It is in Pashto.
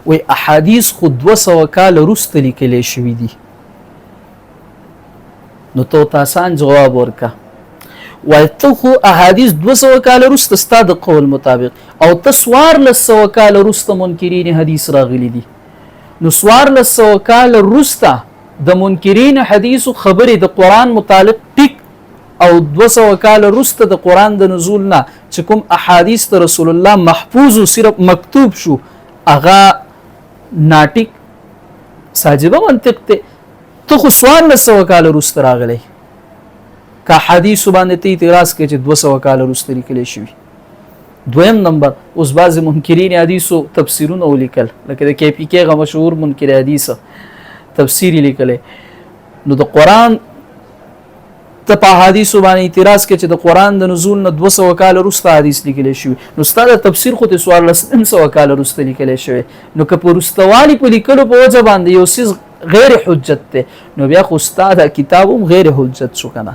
وایي احادیث خو 200 کاله وروسته لیکلی شوي دي. نو ته ورته اسان جواب ورکه، وایي ته خو احادیث 200 کاله وروسته ستا د قول مطابق، او ته 1400 کاله وروسته منکرین حدیث راغلي دي. نو 1400 کاله وروسته د منکرین حدیثو خبرې د قرآن متعلق ټیک، او 200 کاله وروسته د قرآن د نزول نه چې کوم احادیث د رسول الله محفوظ او صرف مکتوب شو هغه ناټیک. ساجبه منطق ته، ته خو 1400 کاله وروسته راغلی، که حدیث باندې ته اعتراض کوې چې 200 کاله وروسته لیکلی شوي. دویم نمبر، اوس بعضې منکرین حدیثو تفسیرونه ولیکل، لکه د کی پی کې هغه مشهور منکر حدیث تفسیر یې لیکلی. نو د قرآن ته په احادیثو باندې اعتراض کوي چې د قرآن د نزول نه 200 کاله وروسته حدیث لیکلی شوی، نو ستا د تفسیر خو ته 1400 کاله وروسته لیکلی شوی. نو که په وروستهوالي په لیکلو په وجه باندې یو څیز غیر حجت دی، نو بیا خو ستا دا کتاب هم غیر حجت شو که نه.